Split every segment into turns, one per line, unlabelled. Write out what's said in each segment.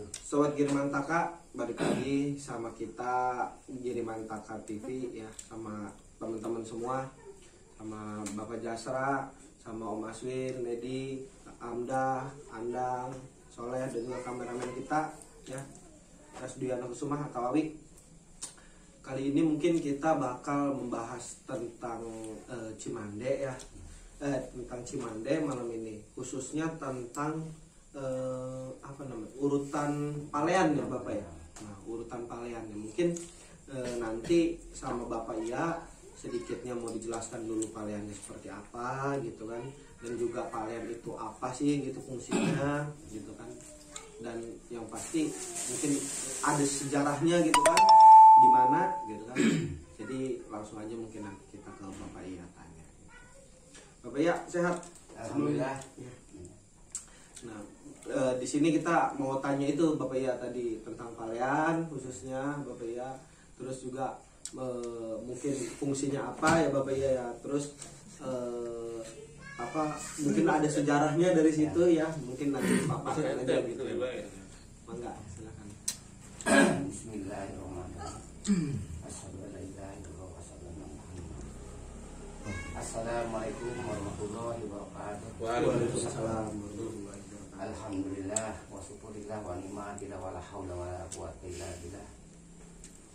Wabarakatuh.
Sobat Girimantaka, balik lagi sama kita Girimantaka TV ya, sama teman-teman semua, sama Bapak Jasra, sama Om Aswin, Nedi, Amda, Andang, Soleh, dan juga kameramen kita ya, Rasdiana Kusumah atau Awi. Kali ini mungkin kita bakal membahas tentang Cimande ya, tentang Cimande malam ini, khususnya tentang apa namanya, urutan palean ya Bapak ya. Nah, urutan palean ya mungkin nanti sama Bapak ya sedikitnya mau dijelaskan dulu paleannya seperti apa gitu kan, dan juga palean itu apa sih gitu fungsinya gitu kan, dan yang pasti mungkin ada sejarahnya gitu kan, gimana gitu kan. Jadi langsung aja mungkin nanti kita ke Bapak Iya tanya gitu. Bapak Iya sehat?
Alhamdulillah
ya. Nah, di sini kita mau tanya itu Bapak Iya tadi tentang palean khususnya Bapak Iya, terus juga mungkin fungsinya apa ya Bapak Iya ya, terus apa mungkin ada sejarahnya dari situ ya, mungkin nanti dipaparkan aja gitu. Mangga, silakan.
Bismillahirrahmanirrahim. Asyhadu an la ilaha illallah wa asyhadu anna Muhammadan. Assalamualaikum warahmatullahi wabarakatuh.
Waalaikumsalam warahmatullahi wabarakatuh.
Alhamdulillah wa syukurillah wa ni'matillah wa la haula wa la quwwata illa billah.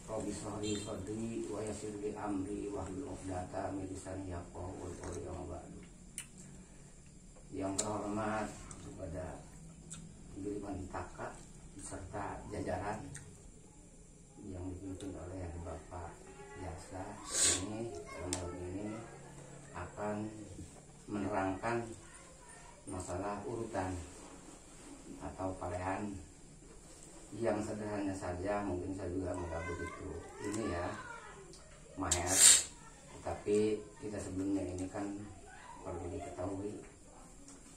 Rabbi shrah li sadri wa yassir li amri wahlul 'uqdatam min lisani yafqahu qawli wa ba'du. Yang terhormat kepada Girimantaka beserta jajaran yang dipimpin oleh Bapak Jasa ini, malam ini akan menerangkan masalah urutan atau palean yang sederhana saja. Mungkin saya juga nggak begitu ini ya mahir, tetapi kita sebelumnya ini kan perlu diketahui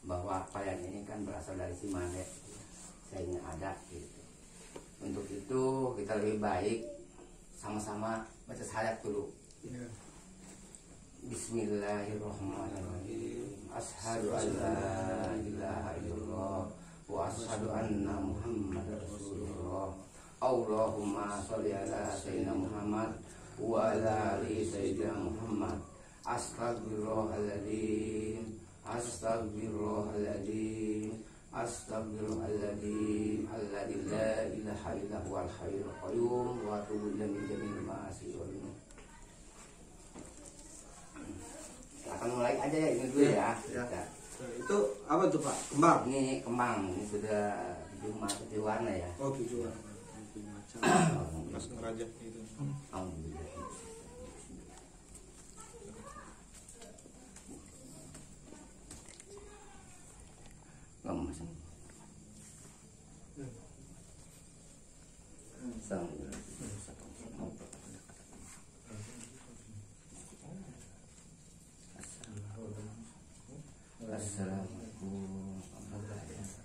bahwa palean ini kan berasal dari Cimande, sehingga ada gitu. Untuk itu kita lebih baik sama-sama baca syahadat dulu. Ya. Bismillahirrahmanirrahim. Asyhadu an la ilaha illallah wa asyhadu anna Muhammadar Rasulullah. Allahumma sholli ala sayyidina Muhammad wa ala ali sayyidina Muhammad. Astagfirullahaladzim, astagfirullahaladzim, astagfirullahaladzim, alladzi la ilaha illa huwal hayyul qayyum wa atubu ilaihi min jami'il ma'asi wal dzunub. Akan mulai aja ya ini dulu ya.
Ya. Itu apa tuh Pak? Kembang.
Ini kembang, ini sudah 7 warna ya.
Oh, 7 warna. 7 macam.
Pas ngerajak gitu.
Alhamdulillah. Assalamualaikum warahmatullahi wabarakatuh.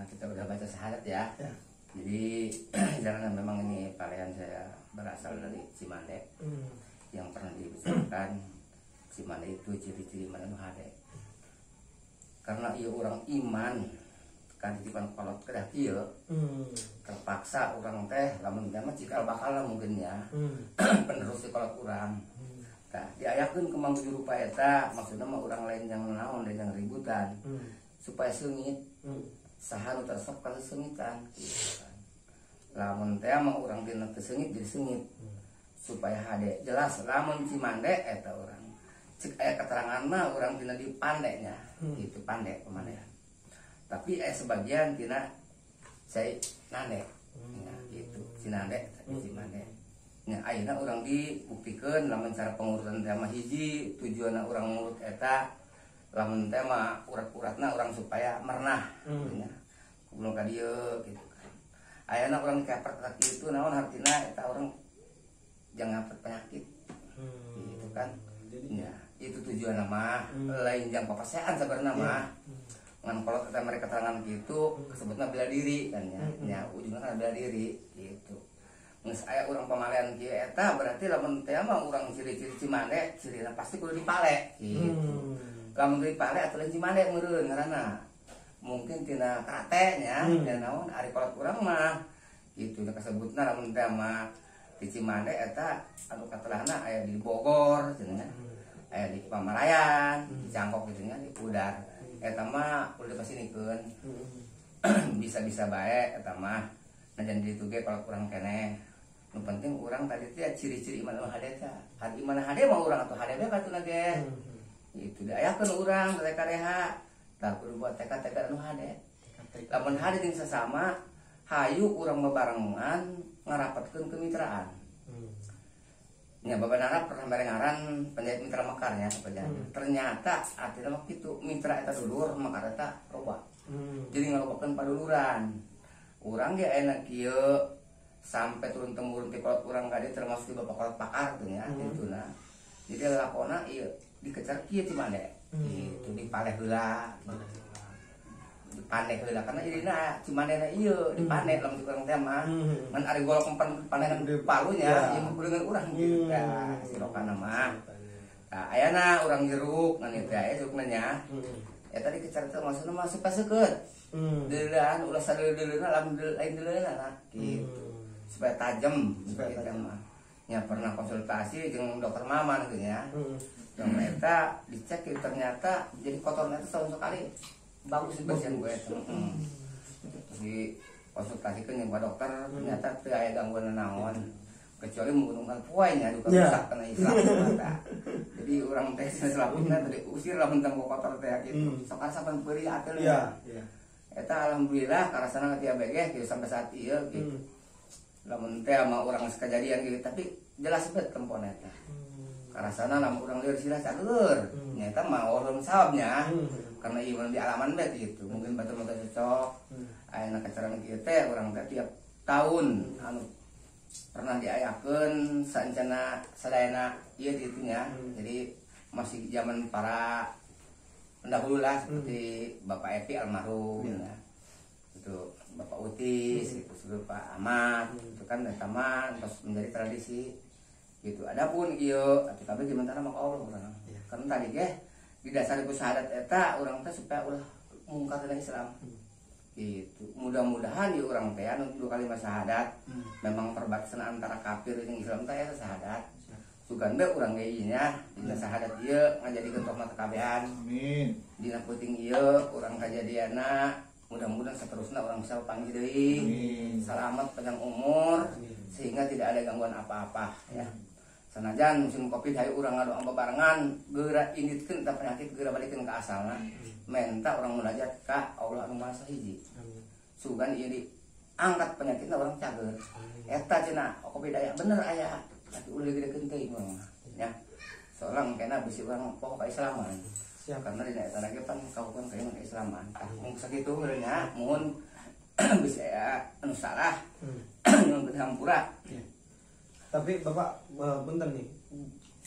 Kita udah baca syahadat ya. Ya. Jadi karena memang ini palean saya berasal dari Cimande, yang pernah dibicarakan Cimande itu ciri-ciri mana nu hade. Karena ieu orang iman kan titipan kolot kedah kieu, terpaksa orang teh lamun teh mah cikal bakal lah mungkin ya. Penerus si kolot urang. Tah diayakeun kembang tujuh rupa eta maksudna mah urang lain yang naon dan yang ributan. Supaya seungit. Saha nu resep kana seungitan gitu kan. Lamun teh mah urang dina teu seungit jadi seungit. Supaya hade jelas lamun Cimande eta urang. Cek aya keterangan mah urang tina di pandenya, itu pande pemane. Tapi aya sebagian tina cai nande. Ya, gitu. Cinande tapi Cimande. Nya ayeuna urang dibuktikeun lamun cara pengurutan teh mah hiji tujuanna urang ngurut eta lamun teh mah urat-uratna urang supaya merenah nya. Kudu ka dieu gitu kan. Ayeuna urang kepret ka kitu naon hartina eta urang jangan penyakit. Gitu kan. Jadi ya, itu tujuan mah lain jang papasean sabarna mah. Ngan kalau kita mereka keterangan gitu kesebutna bela diri kan ya. Ya ujungna kan bela diri gitu. Geus aya urang pamalean kieu eta berarti lamun teh mah urang ciri-ciri Cimande, cirina pasti kudu dipale gitu. Lamun dipale atuh lain Cimande meureun ngaranna. Mungkin tina karate nya, tina naon ari kolot urang mah gitu kasebutna lamun teh mah di Cimande eta anu katelahna aya di Bogor cenah. Aya di Pamalayan, di Cangkok gitu nya, di Pudar. Eta mah kudu dipasinikeun. Bisa-bisa bae eta mah. Najan ditu ge kalau kurang keneh. Nu penting urang tadi teh ciri-ciri iman anu hade teh. Hade iman hade mah urang atuh hade bae katuna ge. Itu diayakeun urang TK reha. Tah kudu buat TK-TK anu hade. Lamun hade jeung sasama hayu urang bebarengan ngarapatkeun kemitraan. Ya Bapak Nara pernah mere ngaran penjahit mitra mekarnya sebenarnya. Ternyata artinya mah kitu mitra eta dulur mekar eta loba. Jadi ngalobakeun paduluran. Urang ge ayeuna kieu sampai turun temurun ti kolot urang ka dieu termasuk di bapak kolot pakar tuh nya kitu na. Jadi lalakona ieu dikecar kieu Cimande. Gitu dipaleh heula. Dipane heula karena irina Cimande na ieu dipane lamun urang teh mah. Ngan ari golok empan panenan palunya ieu mah kudu urang gitu tah sirokana mah. Tah ayana urang jeruk ngan ieu teh aya jerukna nya. Eta dikecar teh maksudna mah supaya seukeut. Deuleuan ulah sadeuleuleuna lamun lain deuleuleuna lah gitu. Supaya tajam supaya tajam mah. Nya pernah konsultasi jeung dokter Maman gitu nya. Yang eta dicek ternyata jadi kotornya itu setahun sekali bagus bersihan gue itu. Terus dikonsultasikan yang pak dokter ternyata teu aya gangguan naon kecuali menggunakan poe nya duka rusak kena Islam mata. Jadi urang teh selaputna teh diusir lamun teu kotor teh gitu. Sok asapan peuri ateul. Iya, iya. Eta alhamdulillah karasana ka tiap ge gitu sampai saat ieu gitu. Lamun teh sama urang geus kajadian gitu tapi jelas bet tempon eta. Karasana lamun urang lieur sirah cager. Nya eta mah urang sawabnya. Karena ieu di alaman bet gitu. Mungkin batur mah cocok. Ayeuna kacaran kieu teh urang teh tiap tahun anu pernah diayakeun saencana sadayana ieu ditu nya. Jadi masih zaman para pendahulu lah seperti Bapak Epi almarhum ya. Itu Bapak Utis, gitu, sebelum Pak Ahmad, itu kan eta mah terus menjadi tradisi gitu. Adapun ieu atuh kabeh gimana mah Allah urang. Karena tadi ge didasari ku syahadat eta urang teh supaya ulah mungkar dina Islam. Gitu. Mudah-mudahan di urang teh anu dua kalimat syahadat memang perbatasan antara kafir jeung Islam teh eta syahadat. Sugan be urang ge ieu nya dina syahadat ieu ngajadikeun rahmat kabehan.
Amin.
Dina peuting ieu urang kajadianna mudah-mudahan seterusnya orang bisa panggil deui. Selamat panjang umur sehingga tidak ada gangguan apa-apa ya. Sanajan musim Covid hayu urang ngadoa bebarengan geura inditkeun eta penyakit geura balikeun ka asalna. Menta urang munajat ka Allah anu Maha Sahiji. Sugan ieu diangkat penyakitna urang cager. Eta cenah Covid aya bener aya tapi ulah digedekeun teuing urang mah ya. Soalna engkena bisi urang poho ka Islaman. Siap. Karena dina eta lagi pan kahukuman ka keislaman. Tah mung sakitu meureun nya mun bisi aya anu salah nyuhun hampura.
Tapi Bapak bentar nih.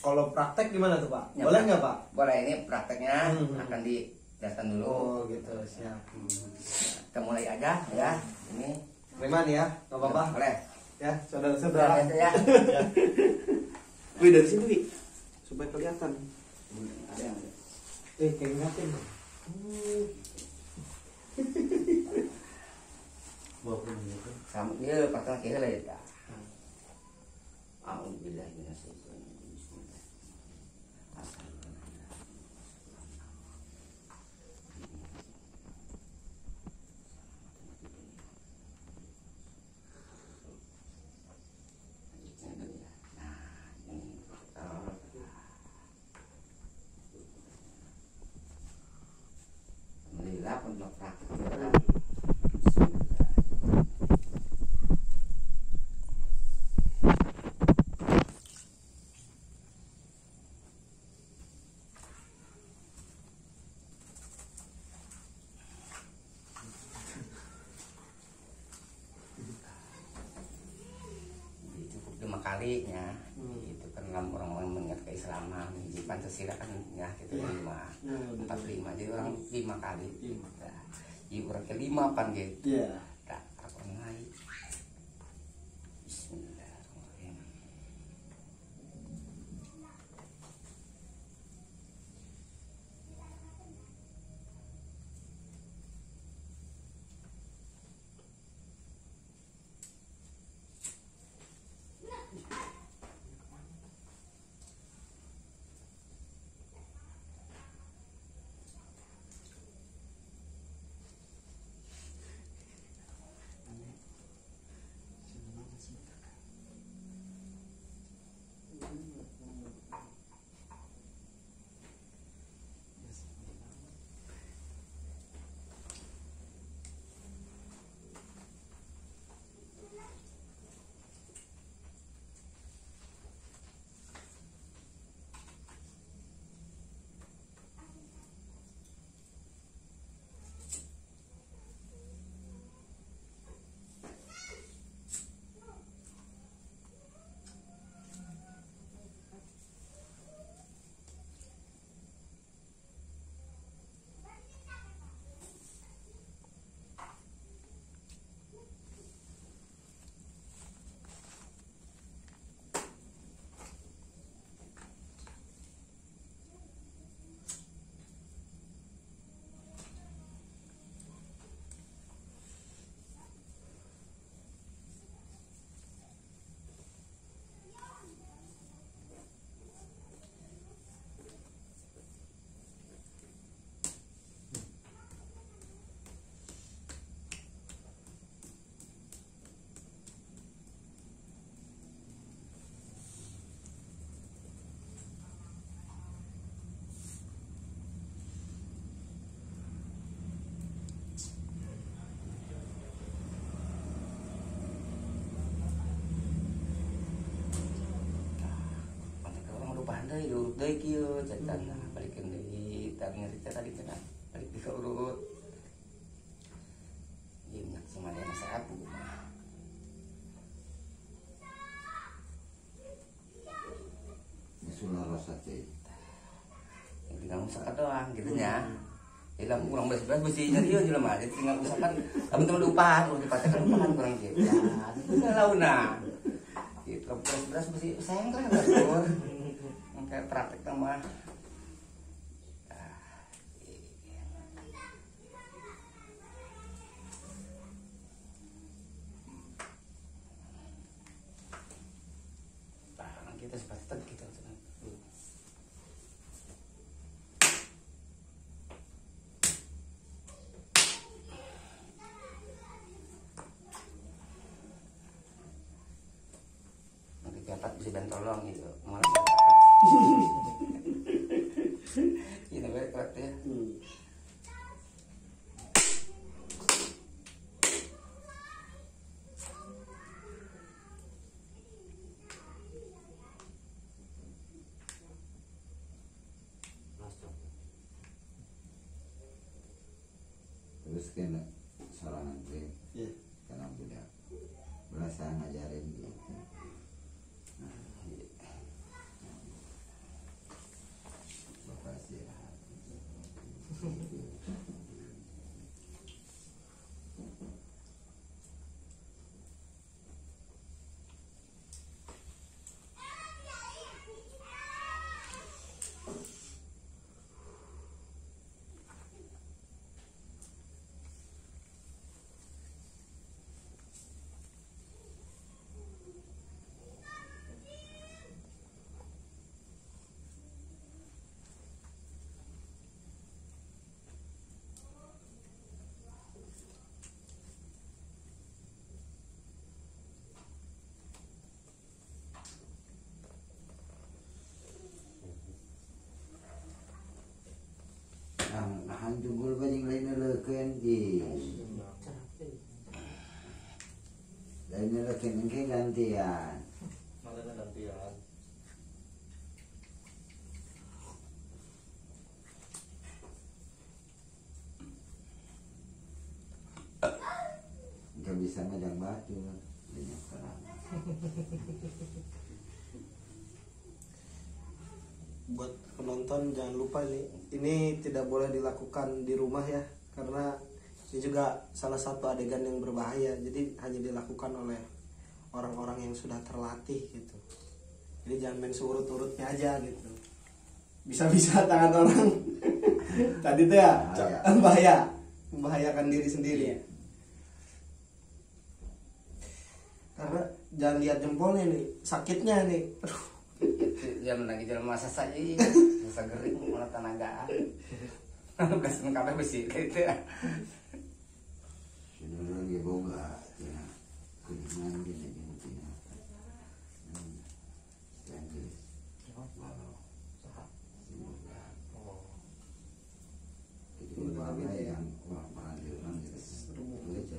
Kalau praktek gimana tuh Pak? Ya, boleh nggak Pak?
Boleh, ini prakteknya akan dijelaskan dulu.
Oh gitu, siap.
Kita mulai aja ya. Ini.
Terima nih ya, nggak apa-apa.
Boleh.
Ya, saudara-saudara.
Ya.
Wih dari sini Wi, supaya kelihatan.
Ada yang ada.
Kayak ngeliatin.
Sama dia praktek kieu lah ya. A'udzubillahi minasyaitonir rajim. kalinya. Itu kan dalam orang-orang mengingat keislaman di Pancasila kan ya gitu 5 4 5 jadi orang 5 kali. Nah, jadi orang ke 5 pan gitu.
Iya.
Tak orang naik. Bismillahirrahmanirrahim. Deui urut deui kieu catana balikeun deui tadi ngarita tadi cenah balik deui ka urut. Ieu nyak samadana saat mah.
Sulah rasa teh.
Tinggal usaha doang gitu nya. Jadi lamun urang beres-beres beusi nya ieu jelema jadi tinggal usahakan lamun teman upahan urang dipatekan upahan kurang kieu. Ya, itu launa. Gitu beres-beres beusi sayang lah beres. Kayak praktek tambah. Nah, kita seperti kita. Nanti dapat bisa dan tolong gitu. Malah ini berat ya.
Terus kena sorangan teh, karena budak berasa ngajarin gitu. Nah, bapak istirahat. Nahan junggul bajing lainnya leukeun di lainnya leukeun engke gantian.
Makanya gantian.
Engke bisa ngajang batu banyak terang.
Buat penonton jangan lupa ini tidak boleh dilakukan di rumah ya, karena ini juga salah satu adegan yang berbahaya. Jadi hanya dilakukan oleh orang-orang yang sudah terlatih gitu. Jadi jangan main seurut-urutnya aja gitu. Bisa-bisa tangan orang tadi tuh ya bahaya, membahayakan diri sendiri. Iya. Karena jangan lihat jempolnya nih, sakitnya nih. Aduh.
Jangan lagi jalan masa saja, masa gering, mana tenaga. Belas kabeh besi gitu ya.
Sudah lagi boga, ya. Kuningan gini gini. Stainless. Itu warna yang warna orang gitu.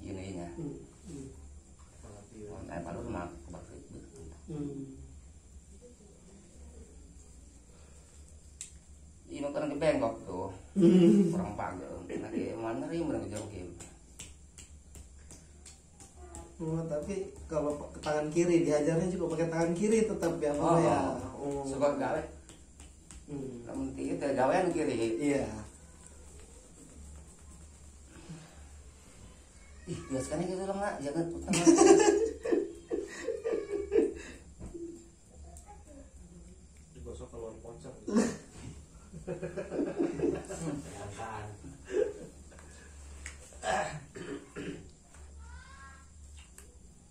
Ini ya. Nah, baru mah Ini kan bengkok tuh, kurang pagel. Nanti mana nih mereka jauh.
Oh, tapi kalau ke tangan kiri diajarnya juga pakai tangan kiri tetap ya, Pak ya. Oh.
Suka gawe. Namun itu gawean kiri.
Iya.
Ih, biasanya gitu lah nggak, jangan utama.
Digosok keluar ponsel.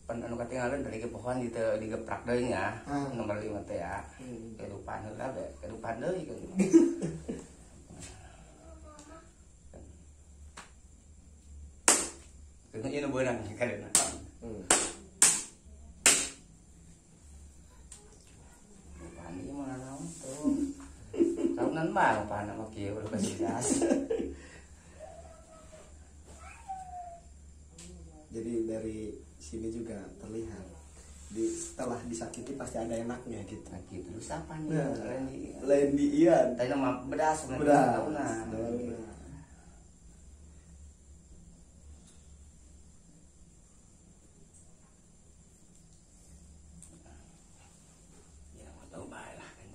Pan anu katingalan dari kepohon di digeprak deui nya, nomor 5 teh ya. Kehidupan heula be, kehidupan deui gitu. Kena ieu nu beunang kadena. Pan ieu mah naon tuh. Tahunan mah pan mah kieu udah kasidas.
Jadi dari sini juga terlihat di setelah disakiti pasti ada enaknya gitu.
Nah, gitu terus apa nih? Nah,
lain di ian.
Tadi mah bedas,
bedas.
Ya, mau tahu bae lah kan.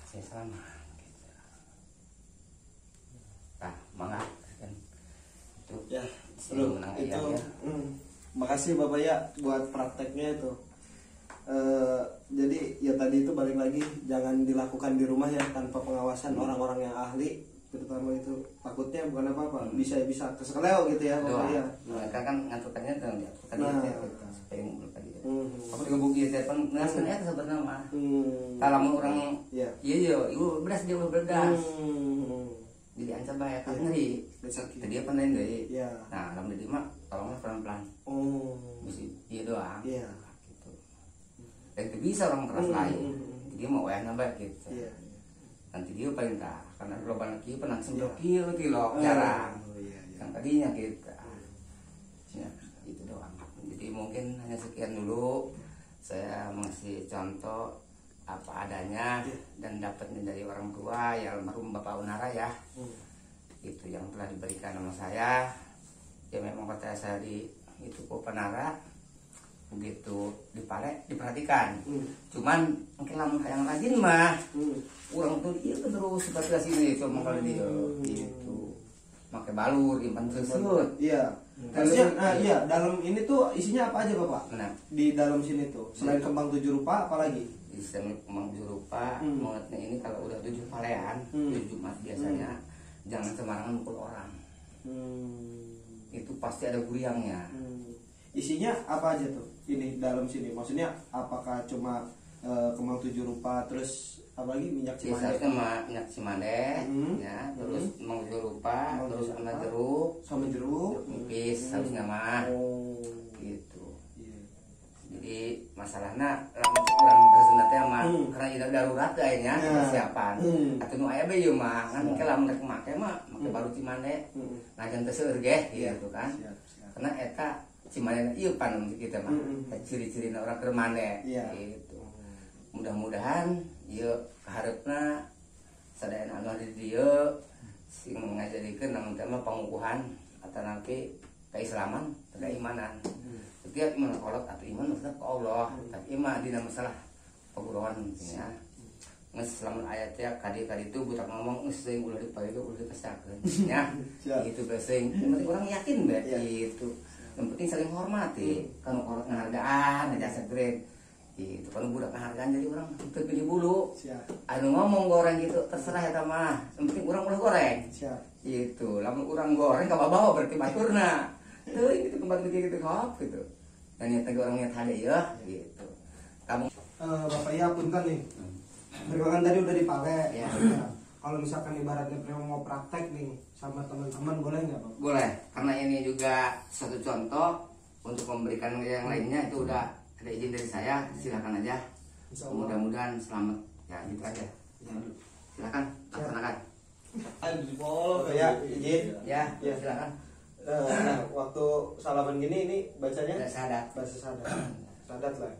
Saya selamat gitu. Nah, mangga kan. Itu
ya, belum itu. Ya. Makasih Bapak ya buat prakteknya itu. Jadi ya tadi itu balik lagi jangan dilakukan di rumah ya tanpa pengawasan orang-orang yang ahli, terutama itu takutnya bukan apa-apa, bisa keseleo gitu ya Bapak ya.
Mereka kan ngantukannya dalam diatur tadi ya, supaya ngumpul tadi. Aku digebuk ieu teh pan ngaskeun eta sebenarnya mah. Kalau orang iya iya ieu beras dia udah bedas. Jadi ancam bae kan ngeri. Tadi apa lain deui. Nah, lamun di mah tolonglah pelan-pelan.
Oh.
Mesti ieu doang.
Iya.
Gitu. Dan itu bisa orang keras lain. Jadi mau wayah nambah gitu.
Iya.
Nanti dia paling tak karena loba kieu penang sembrok kieu tilok jarang. Yang tadinya gitu. Ya, itu doang. Jadi mungkin hanya sekian dulu saya mengasih contoh apa adanya dan dapatnya dari orang tua ya almarhum Bapak Unara ya. Itu yang telah diberikan sama saya. Ya memang percaya saya di itu Panara begitu dipalek diperhatikan. Cuman mungkin lamun hayang rajin mah urang tuh ieu terus seperti sini cuma kalau dia gitu. Make balur impan susut.
Iya. Harusnya iya, dalam ini tuh isinya apa aja Bapak?
Nah,
di dalam sini tuh selain kembang 7 rupa apalagi?
Isinya kembang 7 rupa, mengetnya ini kalau udah 7 palean, 7 Jumat biasanya jangan sembarangan mukul orang. Itu pasti ada guriangnya.
Isinya apa aja tuh? Ini dalam sini. Maksudnya apakah cuma kembang 7 rupa terus apalagi minyak cimande?
Biasanya minyak cimande, ya, terus kembang 7 rupa, terus sama jeruk,
sama jeruk,
nipis harusnya mah.
Oh.
Atuh nu aya be ieu mah kan engke lamun rek make mah make baru Cimande. Najan teu seueur ge gitu kan. Karena eta Cimande ieu pan kita mah. Ciri-cirina urang keur mande gitu. Mudah-mudahan ieu kahareupna sadayana anu di dieu sing ngajadikeun namun teh mah pangukuhan atanapi keislaman, keimanan. Setiap iman kolot atau iman maksudnya ke Allah, tapi iman dina masalah perguruan ya. Geus lamun aya teh kadi-kadi itu budak ngomong geus teuing ulah dipayu ulah dipesahkeun nya. Gitu bae sing. Yang penting orang yakin bae gitu. Yang penting saling hormati, kan kolot ngahargaan aja segren. Gitu kan budak ngahargaan jadi orang teu pilih bulu. Anu ngomong goreng gitu terserah eta mah. Yang penting urang ulah goreng. Gitu. Lamun urang goreng ka bawa berarti baturna. Teuing gitu kembali gitu hop gitu. Dan niat orang niat hade ya gitu. Kamu
Bapak ya punten nih. Terima kan tadi udah dipale.
Ya.
Kalau misalkan ibaratnya mau praktek nih sama teman-teman boleh nggak Bapak?
Boleh, karena ini juga satu contoh untuk memberikan yang lainnya itu udah ada izin dari saya, silakan aja. Mudah-mudahan selamat ya gitu aja. Silakan laksanakan.
Ya, izin.
Ya, ya silakan.
Nah, waktu salaman gini ini bacanya
sadat.
Bahasa sadat. Sadat lah.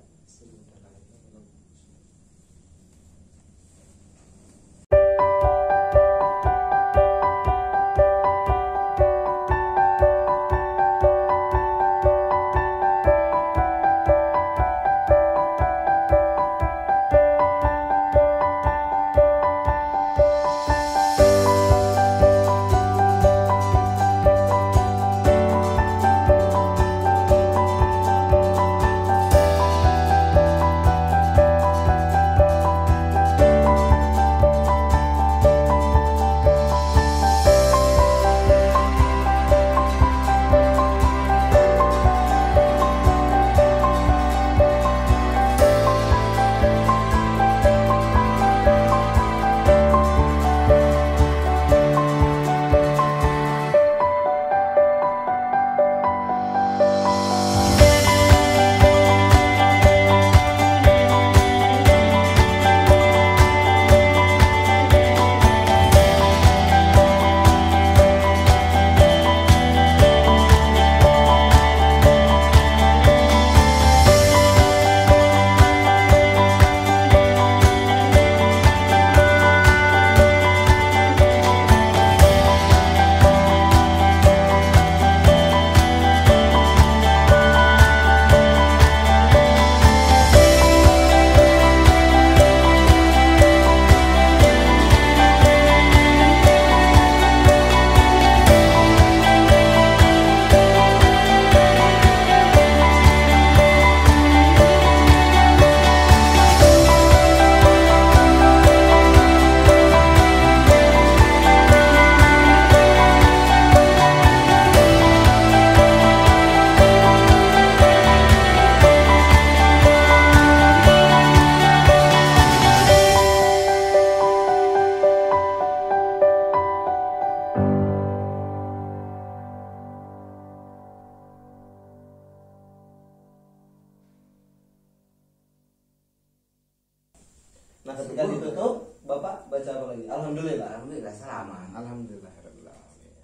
Nah, ketika ditutup, Bapak baca apa lagi? Alhamdulillah.
Alhamdulillah selamat.
Alhamdulillah.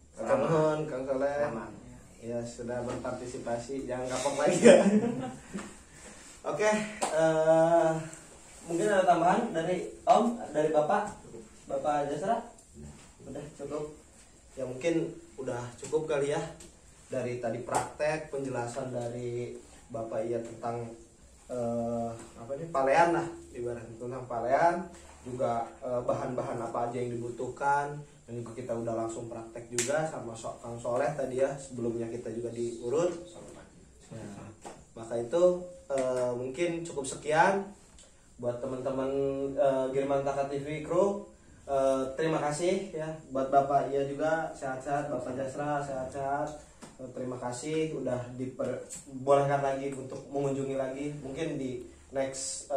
Selamat. Kang Soleh. Ya, sudah berpartisipasi, jangan kapok lagi ya. Oke, mungkin ada tambahan dari Om, dari Bapak? Bapak Jasra? Udah cukup. Ya mungkin udah cukup kali ya. Dari tadi praktek, penjelasan dari Bapak iya tentang apa nih, palean lah, ibaratnya tentang palean, juga bahan-bahan apa aja yang dibutuhkan, dan juga kita udah langsung praktek juga sama Kang Soleh tadi ya, sebelumnya kita juga diurut. Nah, maka itu mungkin cukup sekian buat teman-teman Girimantaka TV kru. Terima kasih ya buat Bapak iya juga sehat-sehat, Bapak Jasra sehat-sehat. Terima kasih udah diperbolehkan lagi untuk mengunjungi lagi. Mungkin di next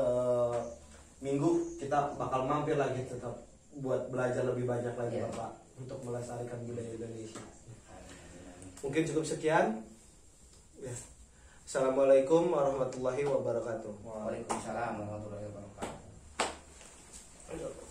minggu kita bakal mampir lagi tetap buat belajar lebih banyak lagi ya, Bapak, untuk melestarikan budaya Indonesia. Mungkin cukup sekian. Ya. Assalamualaikum warahmatullahi wabarakatuh.
Waalaikumsalam warahmatullahi wabarakatuh.